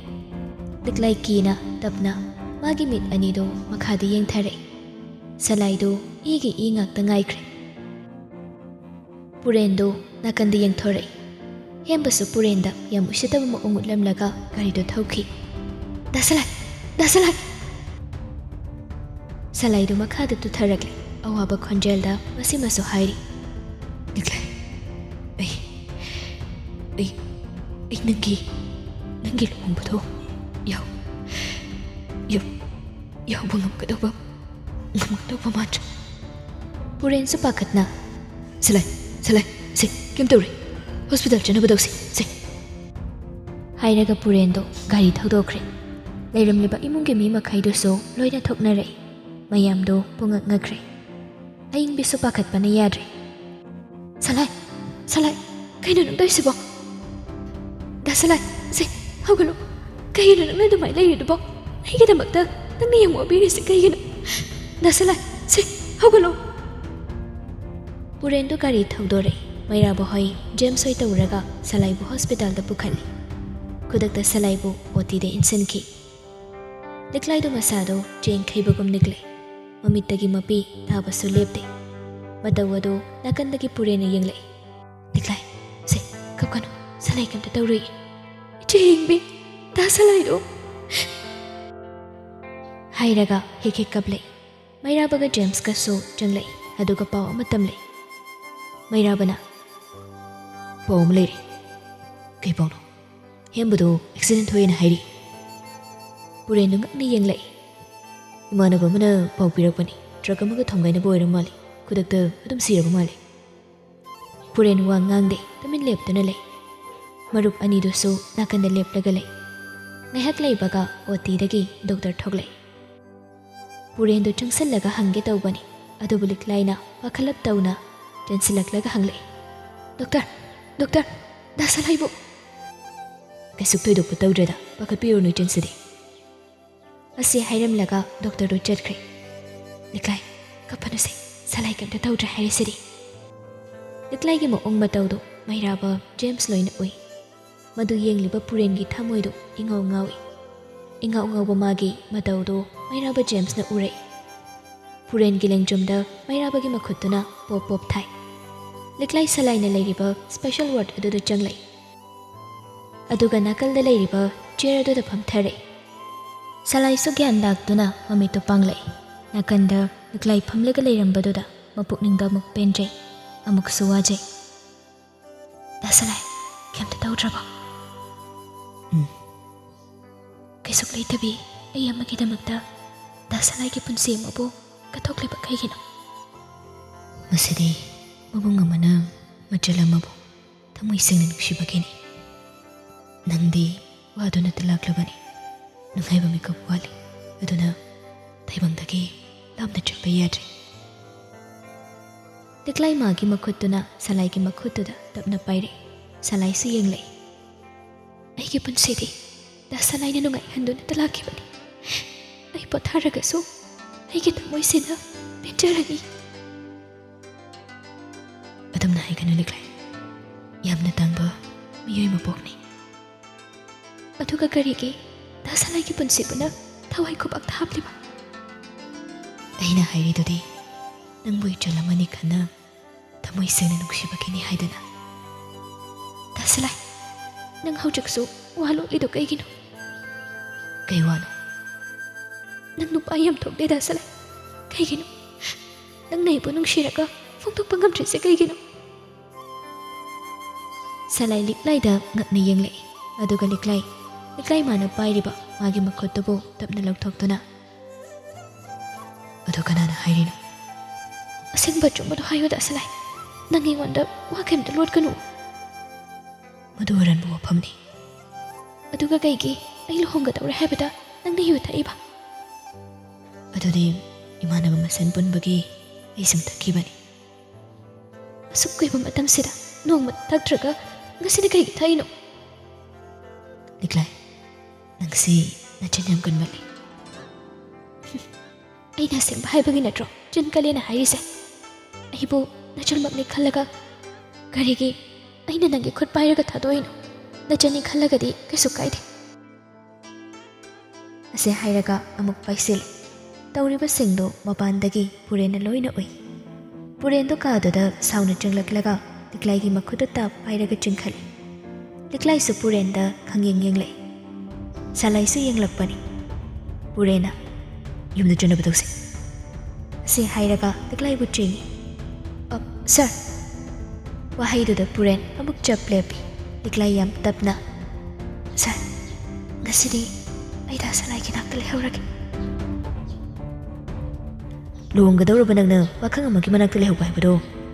ꯂꯤꯛꯂꯥꯏ ꯀꯤꯅ ꯇꯞꯅ ꯃꯥꯒꯤ ꯃꯤꯠ ꯑꯅꯤꯗꯨ ꯃꯈꯥꯗ ꯌꯦꯡꯊꯔꯛꯏ꯫ ꯁꯂꯥꯏꯗꯨ ꯏꯒꯤ ꯏ ꯉꯥꯛꯇ ꯉꯥꯏꯈ꯭ꯔꯦ꯫ ꯄꯨꯔꯦꯟꯗꯨ ꯅꯥꯀꯟꯗ ꯌꯦꯡꯊꯣꯔꯛꯏ꯫ ꯍꯦꯝꯕꯁꯨ ꯄꯨꯔꯦꯟꯗ ꯌꯥꯝ ꯎꯁꯤꯠꯇꯕ ꯃꯑꯣꯡ ꯎꯠꯂꯝꯂꯒ ꯒꯥꯔꯤꯗꯨ ꯊꯧꯈꯤ꯫ "ꯗꯥ ꯁꯂꯥꯏ! ꯗꯥ ꯁꯂꯥꯏ!" ꯁꯂꯥꯏꯗꯨ ꯃꯈꯥꯗ ꯇꯨꯊꯔꯛꯂꯦ꯫ ꯑꯋꯥꯕ ꯈꯣꯟꯖꯦꯜꯗ ꯃꯁꯤꯃꯁꯨ ꯍꯥꯏꯔꯤ꯫ "ꯂꯤꯛꯂꯥꯏ, ꯑꯩ, ꯑꯩ, ꯑꯩ ꯅꯪꯒꯤ, ꯅꯪꯒꯤ ꯂꯨꯍꯣꯡꯕꯗꯣ ꯌꯥꯎ, ꯌꯥꯎ, ꯌꯥꯎꯕ ꯉꯝꯒꯗꯧꯕ, ꯉꯝꯒꯗꯧꯕ ꯃꯥꯟꯗ꯭ꯔꯦ꯫" ꯄꯨꯔꯦꯟꯁꯨ ꯄꯥꯈꯠꯅ, "ꯁꯂꯥꯏ, ꯁꯂꯥꯏ, ꯁꯦ, ꯀꯩꯝ ꯇꯧꯔꯣꯏ꯫ ꯍꯣꯁꯄꯤꯇꯥꯜ ꯆꯠꯅꯕ ꯇꯧꯁꯤ, ꯁꯦ꯫" ꯍꯥꯏꯔꯒ ꯄꯨꯔꯦꯟꯗꯣ ꯒꯥꯔꯤ ꯊꯧꯗꯣꯛꯈ꯭ꯔꯦ꯫ ꯂꯩꯔꯝꯂꯤꯕ ꯏꯃꯨꯡꯒꯤ ꯃꯤ ꯃꯈꯩꯗꯨꯁꯨ ꯂꯣꯏꯅ ꯊꯣꯛꯅꯔꯛꯏ꯫ ꯃꯌꯥꯝꯗꯣ ꯄꯨꯡꯉꯛ ꯉꯛꯈ꯭ꯔꯦ꯫ ꯑꯌꯤꯡꯕꯤꯁꯨ ꯄꯥꯈꯠꯄꯅ ꯌꯥꯗ꯭ꯔꯦ꯫ "ꯁꯂꯥꯏ! ꯁꯂꯥꯏ! ꯀꯩꯅꯣ ꯅꯪ ꯇꯧꯔꯤꯁꯤꯕꯣ? ꯗꯥ ꯁꯂꯥꯏ! ꯁꯦ, ꯍꯧꯒꯠꯂꯣ! ꯀꯩꯒꯤꯅꯣ ꯅꯪꯅ ꯑꯗꯨꯃꯥꯏꯅ ꯂꯩꯔꯤꯗꯨꯕꯣ? ꯑꯩꯒꯤꯗꯃꯛꯇ ꯅꯪꯅ ꯌꯥꯝ ꯋꯥꯕꯤꯔꯤꯁꯤ ꯀꯩꯒꯤꯅꯣ? ꯗꯥ ꯁꯂꯥꯏ! ꯁꯦ, ꯍꯧꯒꯠꯂꯣ!" ꯄꯨꯔꯦꯟꯗꯨ ꯒꯥꯔꯤ ꯊꯧꯗꯣꯔꯛꯏ꯫ ꯃꯩꯔꯥꯕ ꯍꯣꯏ, ꯖꯦꯝꯁ ꯍꯣꯏ ꯇꯧꯔꯒ ꯁꯂꯥꯏꯕꯨ ꯍꯣꯁꯄꯤꯇꯥꯜꯗ ꯄꯨꯈꯠꯂꯤ꯫ ꯈꯨꯗꯛꯇ ꯁꯂꯥꯏꯕꯨ ꯑꯣꯇꯤꯗ ꯏꯟꯁꯤꯟꯈꯤ꯫ ꯂꯤꯛꯂꯥꯏꯗꯨ ꯃꯁꯥꯗꯨ ꯆꯦꯡ ꯈꯩꯕꯒꯨꯝ ꯅꯤꯛꯂꯦ꯫ ꯃꯃꯤꯠꯇꯒꯤ ꯃꯄꯤ ꯇꯥꯕꯁꯨ ꯂꯦꯞꯇꯦ꯫ ꯃꯇꯧ ꯑꯗꯨ ꯅꯥꯀꯟꯗꯒꯤ ꯄꯨꯔꯦꯟꯅ ꯌꯦꯡꯂꯛꯏ꯫ "ꯂꯤꯛꯂꯥꯏ, "ꯀꯞꯀꯅꯨ, ꯁꯂꯥꯏ ꯀꯩꯝꯇ ꯇꯧꯔꯣꯏ꯫ ꯏꯆꯦ ꯍꯤꯡꯕꯤ, ꯗꯥ ꯁꯂꯥꯏꯗꯣ!" ꯍꯥꯏꯔꯒ ꯍꯦꯛ ꯍꯦꯛ ꯀꯞꯂꯛꯏ꯫ ꯃꯩꯔꯥꯕꯒ ꯖꯦꯝꯁꯀꯁꯨ ꯆꯪꯂꯛꯏ, ꯑꯗꯨꯒ ꯄꯥꯎ ꯑꯃ ꯇꯝꯂꯛꯏ꯫ ꯃꯩꯔꯥꯕꯅ, "ꯄꯥꯎ ꯑꯃ ꯂꯩꯔꯦ꯫" "ꯀꯩ ꯄꯥꯎꯅꯣ?" "ꯍꯦꯝꯕꯗꯣ ꯑꯦꯛꯁꯤꯗꯦꯟ ꯊꯣꯛꯑꯦꯅ ꯍꯥꯏꯔꯤ꯫" ꯄꯨꯔꯦꯟꯗꯣ ꯉꯛꯅ ꯌꯦꯡꯂꯛꯏ꯫ "ꯏꯃꯥꯟꯅꯕ ꯑꯃꯅ ꯄꯥꯎ ꯄꯤꯔꯛꯄꯅꯤ, ꯇ꯭ꯔꯛ ꯑꯃꯒ ꯊꯣꯝꯒꯥꯏꯅꯕ ꯑꯣꯏꯔ ꯃꯥꯜꯂꯦ, ꯈꯨꯗꯛꯇ ꯑꯗꯨꯝ ꯁꯤꯔꯕ ꯃꯥꯜꯂꯦ꯫" ꯄꯨꯔꯦꯟ ꯋꯥ ꯉꯥꯡꯗꯦ, ꯇꯨꯃꯤꯟ ꯂꯦꯞꯇꯨꯅ ꯂꯩ꯫ ꯃꯔꯨꯞ ꯑꯅꯤꯗꯨꯁꯨ ꯅꯥꯀꯟꯗ ꯂꯦꯞꯂꯒ ꯂꯩ꯫ ꯉꯥꯏꯍꯥꯛ ꯂꯩꯕꯒ ꯑꯣ ꯇꯤꯗꯒꯤ ꯗꯣꯛꯇꯔ ꯊꯣꯛꯂꯛꯏ꯫ ꯄꯨꯔꯦꯟꯗꯨ ꯆꯪꯁꯤꯜꯂꯒ ꯍꯪꯒꯦ ꯇꯧꯕꯅꯤ, ꯑꯗꯨꯕꯨ ꯂꯤꯛꯂꯥꯏꯅ ꯄꯥꯈꯠꯂꯞ ꯇꯧꯅ ꯆꯦꯟꯁꯤꯜꯂꯛꯂꯒ ꯍꯪꯂꯛꯏ, "ꯗꯣꯛꯇꯔ, ꯗꯣꯛꯇꯔ, ꯗꯥ ꯁꯂꯥꯏꯕꯨ?" "ꯀꯩꯁꯨ ꯊꯣꯏꯗꯣꯛꯄ ꯇꯧꯗ꯭ꯔꯦꯗ, ꯄꯥꯈꯠꯄꯤꯔꯨꯅꯨ ꯏꯆꯟꯁꯤꯗꯤ꯫" ꯑꯁꯤ ꯍꯥꯏꯔꯝꯂꯒ ꯗꯣꯛꯇꯔꯗꯨ ꯆꯠꯈ꯭ꯔꯦ꯫ "ꯂꯤꯛꯂꯥꯏ, ꯀꯞꯄꯅꯨꯁꯦ, ꯁꯂꯥꯏ ꯀꯩꯝꯇ ꯇꯧꯗ꯭ꯔꯦ ꯍꯥꯏꯔꯤꯁꯤꯗꯤ꯫" ꯂꯤꯛꯂꯥꯏꯒꯤ ꯃꯑꯣꯡ ꯃꯇꯧꯗꯣ ꯃꯩꯔꯥꯕ ꯖꯦꯝꯁ ꯂꯣꯏꯅ ꯎꯏ꯫ ꯃꯗꯨ ꯌꯦꯡꯂꯤꯕ ꯄꯨꯔꯦꯟꯒꯤ ꯊꯃꯣꯏꯗꯣ ꯏꯉꯥꯎ ꯉꯥꯎꯏ꯫ ꯏꯉꯥꯎ ꯉꯥꯎꯕ ꯃꯥꯒꯤ ꯃꯇꯧꯗꯣ ꯃꯩꯔꯥꯕ ꯖꯦꯝꯁꯅ ꯎꯔꯛꯏ꯫ ꯄꯨꯔꯦꯟꯒꯤ ꯂꯦꯡꯖꯨꯝꯗ ꯃꯩꯔꯥꯕꯒꯤ ꯃꯈꯨꯠꯇꯨꯅ ꯄꯣꯞ ꯄꯣꯞ ꯊꯥꯏ꯫ ꯂꯤꯛꯂꯥꯏ ꯁꯂꯥꯏꯅ ꯂꯩꯔꯤꯕ ꯁ꯭ꯄꯦꯁꯦꯜ ꯋꯥꯔꯗ ꯑꯗꯨꯗ ꯆꯪꯂꯛꯏ꯫ ꯑꯗꯨꯒ ꯅꯥꯀꯜꯗ ꯂꯩꯔꯤꯕ ꯆꯤꯌꯔ ꯑꯗꯨꯗ ꯐꯝꯊꯔꯛꯏ꯫ ꯁꯂꯥꯏꯁꯨ ꯒ꯭ꯌꯥꯟ ꯂꯥꯛꯇꯨꯅ ꯃꯃꯤꯠꯇꯨ ꯄꯥꯡꯂꯛꯏ꯫ ꯅꯥꯀꯟꯗ ꯂꯤꯛꯂꯥꯏ ꯐꯝꯂꯒ ꯂꯩꯔꯝꯕꯗꯨꯗ ꯃꯄꯨꯛꯅꯤꯡꯗ ꯑꯃꯨꯛ ꯄꯦꯟꯖꯩ, ꯑꯃꯨꯛꯁꯨ ꯋꯥꯖꯩ꯫ "ꯗꯥ ꯁꯂꯥꯏ, ꯀꯩꯝꯇ ꯇꯧꯗ꯭ꯔꯕꯣ?" "ꯎꯝ꯫ ꯀꯩꯁꯨ ꯂꯩꯇꯕꯤ ꯑꯩ ꯑꯃꯒꯤꯗꯃꯛꯇ ꯗꯥ ꯁꯂꯥꯏꯒꯤ ꯄꯨꯟꯁꯤ ꯑꯃꯕꯨ ꯀꯠꯊꯣꯛꯂꯤꯕ ꯀꯩꯒꯤꯅꯣ?" "ꯃꯁꯤꯗꯤ ꯃꯕꯨꯡ ꯑꯃꯅ ꯃꯆꯜ ꯑꯃꯕꯨ ꯊꯃꯣꯏ ꯁꯦꯡꯅ ꯅꯨꯡꯁꯤꯕꯒꯤꯅꯤ꯫ ꯅꯪꯗꯤ ꯋꯥꯗꯨꯅꯇ ꯂꯥꯛꯂꯕꯅꯤ꯫ ꯅꯨꯡꯉꯥꯏꯕ ꯃꯤꯀꯨꯞ ꯋꯥꯠꯂꯤ꯫ ꯑꯗꯨꯅ ꯇꯥꯏꯕꯪꯗꯒꯤ ꯂꯥꯞꯅ ꯆꯠꯄ ꯌꯥꯗ꯭ꯔꯦ꯫" ꯂꯤꯛꯂꯥꯏ ꯃꯥꯒꯤ ꯃꯈꯨꯠꯇꯨꯅ ꯁꯂꯥꯏꯒꯤ ꯃꯈꯨꯠꯇꯨꯗ ꯇꯞꯅ ꯄꯥꯏꯔꯛꯏ꯫ ꯁꯂꯥꯏꯁꯨ ꯌꯦꯡꯂꯛꯏ꯫ "ꯑꯩꯒꯤ ꯄꯨꯟꯁꯤꯗꯤ ꯗꯥ ꯁꯂꯥꯏꯅ ꯅꯨꯡꯉꯥꯏꯍꯟꯗꯨꯅꯇ ꯂꯥꯛꯈꯤꯕꯅꯤ꯫ ꯑꯩ ꯄꯣꯊꯥꯔꯒꯁꯨ ꯑꯩꯒꯤ ꯊꯃꯣꯏꯁꯤꯅ ꯄꯦꯟꯖꯔꯅꯤ꯫" "ꯑꯗꯨꯝꯅ ꯍꯥꯏꯒꯅꯨ ꯂꯤꯛꯂꯥꯏ꯫ ꯌꯥꯝꯅ ꯇꯥꯡꯕ ꯃꯤꯑꯣꯏ ꯃꯄꯣꯛꯅꯤ꯫" "ꯑꯗꯨꯒ ꯀꯔꯤꯒꯤ ꯗꯥ ꯁꯂꯥꯏꯒꯤ ꯄꯨꯟꯁꯤꯕꯨꯅ ꯊꯋꯥꯏ ꯈꯨꯕꯥꯛꯇ ꯍꯥꯞꯂꯤꯕ?" "ꯑꯩꯅ ꯍꯥꯏꯔꯤꯗꯨꯗꯤ ꯅꯪꯕꯨ ꯏꯆꯜ ꯑꯃꯅꯤ ꯈꯟꯅ ꯊꯃꯣꯏ ꯁꯦꯡꯅ ꯅꯨꯡꯁꯤꯕꯒꯤꯅꯤ ꯍꯥꯏꯗꯅ꯫ ꯁꯂꯥꯏ, ꯅꯪ ꯍꯧꯖꯤꯛꯁꯨ ꯋꯥ ꯂꯣꯠꯂꯤꯗꯣ ꯀꯩꯒꯤꯅꯣ? ꯀꯩ ꯋꯥꯅꯣ? ꯅꯪ ꯅꯨꯄꯥ ꯌꯥꯝ ꯊꯣꯛꯇꯦꯗ ꯁꯂꯥꯏ꯫ ꯀꯩꯒꯤꯅꯣ? ꯅꯪꯅ ꯑꯩꯕꯨ ꯅꯨꯡꯁꯤꯔꯒ ꯐꯣꯡꯗꯣꯛꯄ ꯉꯝꯗ꯭ꯔꯤꯁꯦ ꯀꯩꯒꯤꯅꯣ? ꯁꯂꯥꯏ ꯂꯤꯛꯂꯥꯏꯗ ꯉꯛꯅ ꯌꯦꯡꯂꯛꯏ꯫ ꯑꯗꯨꯒ ꯂꯤꯛꯂꯥꯏ, ꯂꯤꯛꯂꯥꯏ ꯃꯥꯅ ꯄꯥꯏꯔꯤꯕ ꯃꯥꯒꯤ ꯃꯈꯨꯠꯇꯨꯕꯨ ꯇꯞꯅ ꯂꯧꯊꯣꯛꯇꯨꯅ, "ꯑꯗꯣ ꯀꯅꯥꯅ ꯍꯥꯏꯔꯤꯅꯣ?" "ꯑꯁꯦꯡꯕ ꯑꯆꯨꯝꯕꯗꯣ ꯍꯥꯏꯌꯨꯗ ꯁꯂꯥꯏ꯫ ꯅꯪ ꯑꯩꯉꯣꯟꯗ ꯋꯥ ꯀꯩꯝꯇ ꯂꯣꯠꯀꯅꯨ꯫" "ꯃꯗꯨ ꯑꯔꯥꯟꯕ ꯋꯥꯐꯝꯅꯤ꯫" "ꯑꯗꯨꯒ ꯀꯩꯒꯤ ꯑꯩ ꯂꯨꯍꯣꯡꯒꯗꯧꯔꯦ ꯍꯥꯏꯕꯗ ꯅꯪꯅ ꯌꯨ ꯊꯛꯏꯕ?" "ꯑꯗꯨꯗꯤ ꯏꯃꯥꯟꯅꯕ ꯃꯁꯦꯟ ꯄꯨꯟꯕꯒꯤ ꯑꯩ ꯁꯨꯝ ꯊꯛꯈꯤꯕꯅꯤ꯫" "ꯑꯁꯨꯛ ꯀꯨꯏꯕ ꯃꯇꯝꯁꯤꯗ ꯅꯣꯡꯃ ꯊꯛꯇ꯭ꯔꯒ ꯉꯁꯤꯅ ꯀꯩꯒꯤ ꯊꯛꯏꯅꯣ?" "ꯂꯤꯛꯂꯥꯏ, ꯅꯪꯁꯤ ꯅꯆꯤꯟ ꯌꯥꯝ ꯀꯟꯃꯜꯂꯤ꯫" "ꯑꯩꯅ ꯑꯁꯦꯡꯕ ꯍꯥꯏꯕꯒꯤ ꯅꯠꯇ꯭ꯔꯣ ꯆꯤꯟ ꯀꯜꯂꯦꯅ ꯍꯥꯏꯔꯤꯁꯦ? ꯑꯩꯕꯨ ꯅꯆꯜꯃꯛꯅꯤ ꯈꯜꯂꯒ ꯀꯔꯤꯒꯤ ꯑꯩꯅ ꯅꯪꯒꯤ ꯈꯨꯠ ꯄꯥꯏꯔꯒ ꯊꯥꯗꯣꯛꯏꯅꯣ? ꯅꯆꯟꯅꯤ ꯈꯜꯂꯒꯗꯤ ꯀꯩꯁꯨ ꯀꯥꯏꯗꯦ꯫" ꯑꯁꯤ ꯍꯥꯏꯔꯒ ꯑꯃꯨꯛ ꯄꯥꯏꯁꯤꯜꯂꯤ꯫ ꯇꯧꯔꯤꯕꯁꯤꯡꯗꯨ ꯃꯄꯥꯟꯗꯒꯤ ꯄꯨꯔꯦꯟꯅ ꯂꯣꯏꯅ ꯎꯏ꯫ ꯄꯨꯔꯦꯟꯗꯨ ꯀꯥꯗꯨꯗ ꯁꯥꯎꯅ ꯆꯪꯂꯛꯂꯒ ꯂꯤꯛꯂꯥꯏꯒꯤ ꯃꯈꯨꯠꯇꯨ ꯇꯥꯞ ꯄꯥꯏꯔꯒ ꯆꯤꯡꯈꯠꯂꯤ꯫ ꯂꯤꯛꯂꯥꯏꯁꯨ ꯄꯨꯔꯦꯟꯗ ꯈꯪꯌꯦꯡ ꯌꯦꯡꯂꯛꯏ꯫ ꯁꯂꯥꯏꯁꯨ ꯌꯦꯡꯂꯛꯄꯅꯤ꯫ ꯄꯨꯔꯦꯟꯅ, "ꯌꯨꯝꯗ ꯆꯠꯅꯕ ꯇꯧꯁꯤ꯫" ꯑꯁꯤ ꯍꯥꯏꯔꯒ ꯂꯤꯛꯂꯥꯏꯕꯨ ꯆꯦꯡꯉꯤ꯫ "ꯑ, ꯁꯥꯔ꯫" ꯋꯥꯍꯩꯗꯨꯗ ꯄꯨꯔꯦꯟ ꯑꯃꯨꯛ ꯆꯞ ꯂꯦꯞꯄꯤ꯫ ꯂꯤꯛꯂꯥꯏ ꯌꯥꯝ ꯇꯞꯅ, "ꯁꯥꯔ, ꯉꯁꯤꯗꯤ ꯑꯩ ꯗꯥ ꯁꯂꯥꯏꯒꯤ ꯅꯥꯛꯇ ꯂꯩꯍꯧꯔꯒꯦ꯫" "ꯂꯨꯍꯣꯡꯒꯗꯧꯔꯕ ꯅꯪꯅ ꯄꯥꯈꯪ ꯑꯃꯒꯤ ꯃꯅꯥꯛꯇ ꯂꯩꯍꯧꯕ ꯍꯥꯏꯕꯗꯣ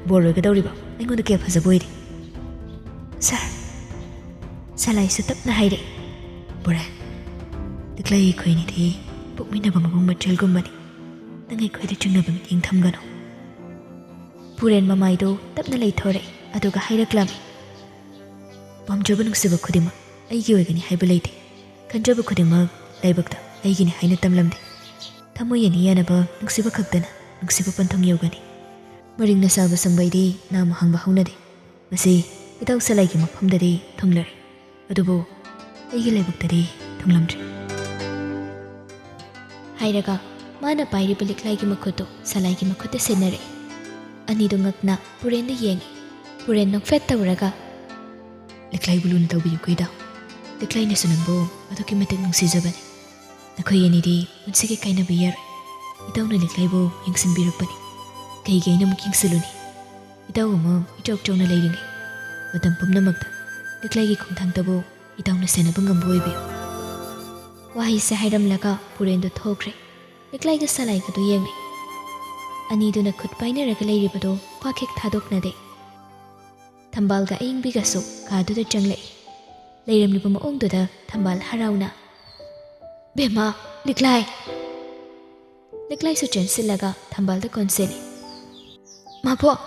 ꯕꯣꯔ ꯑꯣꯏꯒꯗꯧꯔꯤꯕ? ꯑꯩꯉꯣꯟꯗ ꯀꯌꯥ ꯐꯖꯕ ꯑꯣꯏꯗꯦ꯫" "ꯁꯥꯔ꯫" ꯁꯂꯥꯏꯁꯨ ꯇꯞꯅ ꯍꯥꯏꯔꯛꯏ꯫ "ꯄꯨꯔꯦꯟ, ꯂꯤꯛꯂꯥꯏ ꯑꯩꯈꯣꯏꯅꯤꯗꯤ ꯄꯣꯛꯃꯤꯟꯅꯕ ꯃꯕꯨꯡ ꯃꯆꯜꯒꯨꯝꯕꯅꯤ꯫ ꯅꯪ ꯑꯩꯈꯣꯏꯗ ꯆꯤꯡꯅꯕ ꯃꯤꯠꯌꯦꯡ ꯊꯝꯒꯅꯨ꯫" ꯄꯨꯔꯦꯟ ꯃꯃꯥꯏꯗꯨ ꯇꯞꯅ ꯂꯩꯊꯣꯔꯛꯏ, ꯑꯗꯨꯒ ꯍꯥꯏꯔꯛꯂꯝꯃꯤ, "ꯄꯥꯝꯖꯕ ꯅꯨꯡꯁꯤꯕ ꯈꯨꯗꯤꯡꯃꯛ ꯑꯩꯒꯤ ꯑꯣꯏꯒꯅꯤ ꯍꯥꯏꯕ ꯂꯩꯇꯦ꯫ ꯈꯟꯖꯕ ꯈꯨꯗꯤꯡꯃꯛ ꯂꯥꯏꯕꯛꯇ ꯑꯩꯒꯤꯅꯤ ꯍꯥꯏꯅ ꯇꯝꯂꯝꯗꯦ꯫ ꯊꯃꯣꯏ ꯑꯅꯤ ꯌꯥꯅꯕ ꯅꯨꯡꯁꯤꯕ ꯈꯛꯇꯅ ꯅꯨꯡꯁꯤꯕ ꯄꯟꯊꯨꯡ ꯌꯧꯒꯅꯤ꯫ ꯃꯔꯤꯡꯅ ꯁꯥꯕ ꯁꯪꯕꯩꯗꯤ ꯅꯥꯃ ꯍꯪꯕ ꯍꯧꯅꯗꯦ꯫ ꯃꯁꯤ ꯏꯇꯥꯎ ꯁꯂꯥꯏꯒꯤ ꯃꯐꯝꯗꯗꯤ ꯊꯨꯡꯂꯔꯦ, ꯑꯗꯨꯕꯨ ꯑꯩꯒꯤ ꯂꯥꯏꯕꯛꯇꯗꯤ ꯊꯨꯡꯂꯝꯗ꯭ꯔꯤ꯫" ꯍꯥꯏꯔꯒ ꯃꯥꯅ ꯄꯥꯏꯔꯤꯕ ꯂꯤꯛꯂꯥꯏꯒꯤ ꯃꯈꯨꯠꯇꯨ ꯁꯂꯥꯏꯒꯤ ꯃꯈꯨꯠꯇ ꯁꯤꯟꯅꯔꯛꯏ꯫ ꯑꯅꯤꯗꯨ ꯉꯛꯅ ꯄꯨꯔꯦꯟꯗ ꯌꯦꯡꯉꯤ꯫ ꯄꯨꯔꯦꯟ ꯅꯣꯛꯐꯦꯠ ꯇꯧꯔꯒ, ꯂꯤꯛꯂꯥꯏꯕꯨ ꯂꯨꯅ ꯇꯧꯕꯤꯌꯨꯀꯣ ꯏꯇꯥꯎ꯫ ꯂꯤꯛꯂꯥꯏꯅꯁꯨ ꯅꯪꯕꯨ ꯑꯗꯨꯛꯀꯤ ꯃꯇꯤꯛ ꯅꯨꯡꯁꯤꯖꯕꯅꯤ꯫ ꯅꯈꯣꯏ ꯑꯅꯤꯗꯤ ꯄꯨꯟꯁꯤꯒꯤ ꯀꯥꯏꯅꯕ ꯌꯥꯔꯣꯏ꯫ ꯏꯇꯥꯎꯅ ꯂꯤꯛꯂꯥꯏꯕꯨ ꯌꯦꯡꯁꯤꯟꯕꯤꯔꯛꯄꯅꯤ꯫ ꯀꯩꯒꯤ ꯑꯩꯅ ꯑꯃꯨꯛ ꯌꯦꯡꯁꯤꯜꯂꯨꯅꯤ? ꯏꯇꯥꯎ ꯑꯃ ꯏꯆꯥꯎ ꯆꯥꯎꯅ ꯂꯩꯔꯤꯉꯩ ꯃꯇꯝ ꯄꯨꯝꯅꯃꯛꯇ ꯂꯤꯛꯂꯥꯏꯒꯤ ꯈꯣꯡꯊꯥꯡꯗꯕꯨ ꯏꯇꯥꯎꯅ ꯁꯦꯟꯅꯕ ꯉꯝꯕ ꯑꯣꯏꯕꯤꯌꯨ꯫ ꯋꯥꯍꯩꯁꯦ ꯍꯥꯏꯔꯝꯂꯒ ꯄꯨꯔꯦꯟꯗꯨ ꯊꯣꯛꯈ꯭ꯔꯦ꯫ ꯂꯤꯛꯂꯥꯏꯒ ꯁꯂꯥꯏꯒꯗꯨ ꯌꯦꯡꯂꯤ꯫ ꯑꯅꯤꯗꯨꯅ ꯈꯨꯠ ꯄꯥꯏꯅꯔꯒ ꯂꯩꯔꯤꯕꯗꯨ ꯄꯥꯛ ꯍꯦꯛ ꯊꯥꯗꯣꯛꯅꯗꯦ꯫ ꯊꯝꯕꯥꯜꯒ ꯑꯌꯤꯡꯕꯤꯒꯁꯨ ꯀꯥꯗꯨꯗ ꯆꯪꯂꯛꯏ꯫ ꯂꯩꯔꯝꯂꯤꯕ ꯃꯑꯣꯡꯗꯨꯗ ꯊꯝꯕꯥꯜ ꯍꯔꯥꯎꯅ, "ꯕꯦꯝꯃ, ꯂꯤꯛꯂꯥꯏ!" ꯂꯤꯛꯂꯥꯏꯁꯨ ꯆꯦꯟꯁꯤꯜꯂꯒ ꯊꯝꯕꯥꯜꯗ ꯀꯣꯟꯁꯤꯜꯂꯤ꯫ "ꯃꯥꯕꯣꯛ,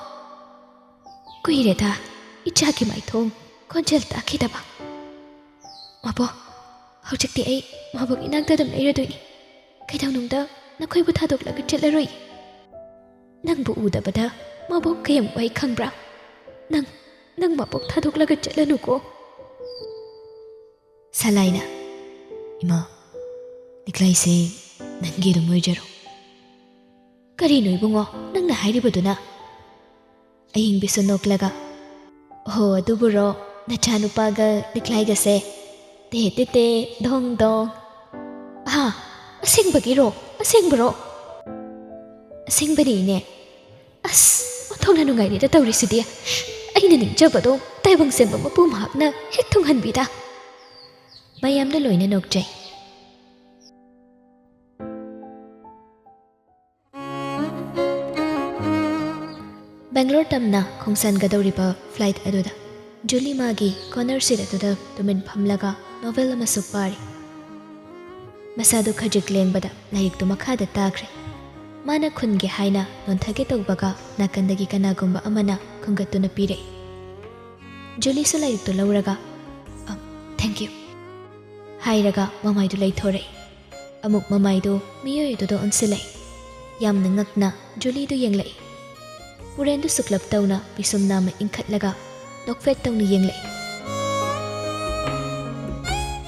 ꯀꯨꯏꯔꯦꯗ ꯏꯆꯥꯒꯤ ꯃꯥꯏꯊꯣꯡ ꯈꯣꯟꯖꯦꯜ ꯇꯥꯈꯤꯗꯕ꯫ ꯃꯥꯕꯣꯛ, ꯍꯧꯖꯤꯛꯇꯤ ꯑꯩ ꯃꯥꯕꯣꯛ ꯏꯅꯥꯛꯇ ꯑꯗꯨꯝ ꯂꯩꯔꯗꯣꯏꯅꯤ꯫ ꯀꯩꯗꯧꯅꯨꯡꯗ ꯅꯈꯣꯏꯕꯨ ꯊꯥꯗꯣꯛꯂꯒ ꯆꯠꯂꯔꯣꯏ꯫ ꯅꯪꯕꯨ ꯎꯗꯕꯗ ꯃꯥꯕꯣꯛ ꯀꯌꯥꯝ ꯋꯥꯏ ꯈꯪꯕ꯭ꯔꯥ? ꯅꯪ, ꯅꯪ ꯃꯥꯕꯣꯛ ꯊꯥꯗꯣꯛꯂꯒ ꯆꯠꯂꯅꯨꯀꯣ꯫" ꯁꯂꯥꯏꯅ, "ꯏꯃꯥ, ꯂꯤꯛꯂꯥꯏꯁꯦ ꯅꯪꯒꯤ ꯑꯗꯨꯝ ꯑꯣꯏꯖꯔꯣ꯫" "ꯀꯔꯤꯅꯣ ꯏꯕꯨꯡꯉꯣ ꯅꯪꯅ ꯍꯥꯏꯔꯤꯕꯗꯨꯅ?" ꯑꯌꯤꯡꯕꯤꯁꯨ ꯅꯣꯛꯂꯒ, "ꯑꯣꯍꯣ, ꯑꯗꯨꯕꯨꯔꯣ, ꯅꯆꯥꯅꯨꯄꯥꯒ ꯂꯤꯛꯂꯥꯏꯒꯁꯦ? ꯇꯦ ꯇꯦ ꯇꯦ, ꯗꯣꯡ ꯗꯣꯡ꯫ ꯑꯍꯥ, ꯑꯁꯦꯡꯕꯒꯤꯔꯣ? ꯑꯁꯦꯡꯕꯔꯣ?" "ꯑꯁꯦꯡꯕꯅꯤ, ꯏꯅꯦ꯫ ꯑꯁ, ꯑꯣꯟꯊꯣꯛꯅ ꯅꯨꯡꯉꯥꯏꯔꯦꯗ ꯇꯧꯔꯤꯁꯤꯗꯤ꯫ ꯑꯩꯅ ꯅꯤꯡꯖꯕꯗꯣ ꯇꯥꯏꯕꯪ ꯁꯦꯝꯕ ꯃꯄꯨ ꯃꯍꯥꯛꯅ ꯍꯦꯛ ꯊꯨꯡꯍꯟꯕꯤꯗ꯫" ꯃꯌꯥꯝꯅ ꯂꯣꯏꯅ ꯅꯣꯛꯆꯩ꯫ ꯕꯦꯡꯒ꯭ꯂꯣꯔ ꯇꯝꯅ ꯈꯣꯡꯁꯥꯟꯒꯗꯧꯔꯤꯕ ꯐ꯭ꯂꯥꯏꯠ ꯑꯗꯨꯗ ꯖꯨꯂꯤ ꯃꯥꯒꯤ ꯀꯣꯅꯔ ꯁꯤꯠ ꯑꯗꯨꯗ ꯇꯨꯃꯤꯟ ꯐꯝꯂꯒ ꯅꯣꯚꯦꯜ ꯑꯃꯁꯨ ꯄꯥꯔꯤ꯫ ꯃꯁꯥꯗꯨ ꯈꯖꯤꯛ ꯂꯦꯡꯕꯗ ꯂꯥꯏꯔꯤꯛꯇꯨ ꯃꯈꯥꯗ ꯇꯥꯈ꯭ꯔꯦ꯫ ꯃꯥꯅ ꯈꯨꯟꯒꯦ ꯍꯥꯏꯅ ꯅꯣꯟꯊꯒꯦ ꯇꯧꯕꯒ ꯅꯥꯀꯟꯗꯒꯤ ꯀꯅꯥꯒꯨꯝꯕ ꯑꯃꯅ ꯈꯨꯟꯒꯠꯇꯨꯅ ꯄꯤꯔꯛꯏ꯫ ꯖꯨꯂꯤꯁꯨ ꯂꯥꯏꯔꯤꯛꯇꯨ ꯂꯧꯔꯒ, "ꯑ, thank you," ꯍꯥꯏꯔꯒ ꯃꯃꯥꯏꯗꯨ ꯂꯩꯊꯣꯔꯛꯏ꯫ ꯑꯃꯨꯛ ꯃꯃꯥꯏꯗꯨ ꯃꯤꯑꯣꯏ ꯑꯗꯨꯗ ꯑꯣꯟꯁꯤꯜꯂꯛꯏ꯫ ꯌꯥꯝꯅ ꯉꯛꯅ ꯖꯨꯂꯤꯗꯨ ꯌꯦꯡꯂꯛꯏ꯫ ꯄꯨꯔꯦꯟꯗꯨ ꯁꯨꯛꯂꯞ ꯇꯧꯅ ꯄꯤꯁꯨꯝ ꯅꯥꯝꯃ ꯏꯟꯈꯠꯂꯒ ꯅꯣꯛꯐꯦꯠ ꯇꯧꯅ ꯌꯦꯡꯂꯛꯏ꯫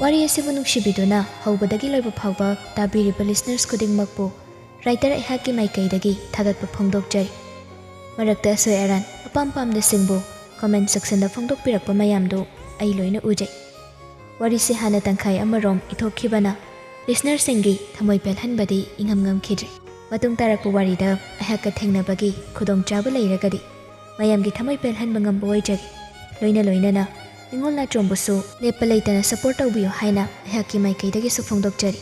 ꯋꯥꯔꯤ ꯑꯁꯤꯕꯨ ꯅꯨꯡꯁꯤꯕꯤꯗꯨꯅ ꯍꯧꯕꯗꯒꯤ ꯂꯣꯏꯕ ꯐꯥꯎꯕ ꯇꯥꯕꯤꯔꯤꯕ ꯂꯤꯁꯅꯔꯁ ꯈꯨꯗꯤꯡꯃꯛꯄꯨ ꯔꯥꯏꯇꯔ ꯑꯩꯍꯥꯛꯀꯤ ꯃꯥꯏꯀꯩꯗꯒꯤ ꯊꯥꯒꯠꯄ ꯐꯣꯡꯗꯣꯛꯆꯔꯤ꯫ ꯃꯔꯛꯇ ꯑꯁꯣꯏ ꯑꯔꯥꯟ ꯑꯄꯥꯝ ꯄꯥꯝꯗꯁꯤꯡꯕꯨ ꯀꯃꯦꯟ ꯁꯦꯛꯁꯟꯗ ꯐꯣꯡꯗꯣꯛꯄꯤꯔꯛꯄ ꯃꯌꯥꯝꯗꯨ ꯑꯩ ꯂꯣꯏꯅ ꯎꯖꯩ꯫ ꯋꯥꯔꯤꯁꯦ ꯍꯥꯟꯅ ꯇꯪꯈꯥꯏ ꯑꯃꯔꯣꯝ ꯏꯊꯣꯛꯈꯤꯕꯅ listenerꯁꯤꯡꯒꯤ ꯊꯃꯣꯏ ꯄꯦꯜꯍꯟꯕꯗꯤ ꯏꯉꯝ ꯉꯝꯈꯤꯗ꯭ꯔꯦ꯫ ꯃꯇꯨꯡ ꯇꯥꯔꯛꯄ ꯋꯥꯔꯤꯗ ꯑꯩꯍꯥꯛꯀ ꯊꯦꯡꯅꯕꯒꯤ ꯈꯨꯗꯣꯡꯆꯥꯕ ꯂꯩꯔꯒꯗꯤ ꯃꯌꯥꯝꯒꯤ ꯊꯃꯣꯏ ꯄꯦꯜꯍꯟꯕ ꯉꯝꯕ ꯑꯣꯏꯖꯒꯦ꯫ ꯂꯣꯏꯅ ꯂꯣꯏꯅꯅ ꯅꯤꯉꯣꯜ ꯅꯥꯆꯣꯝꯕꯨꯁꯨ ꯂꯦꯞꯄ ꯂꯩꯇꯅ support ꯇꯧꯕꯤꯌꯨ ꯍꯥꯏꯅ ꯑꯩꯍꯥꯛꯀꯤ ꯃꯥꯏꯀꯩꯗꯒꯤꯁꯨ ꯐꯣꯡꯗꯣꯛꯆꯔꯤ꯫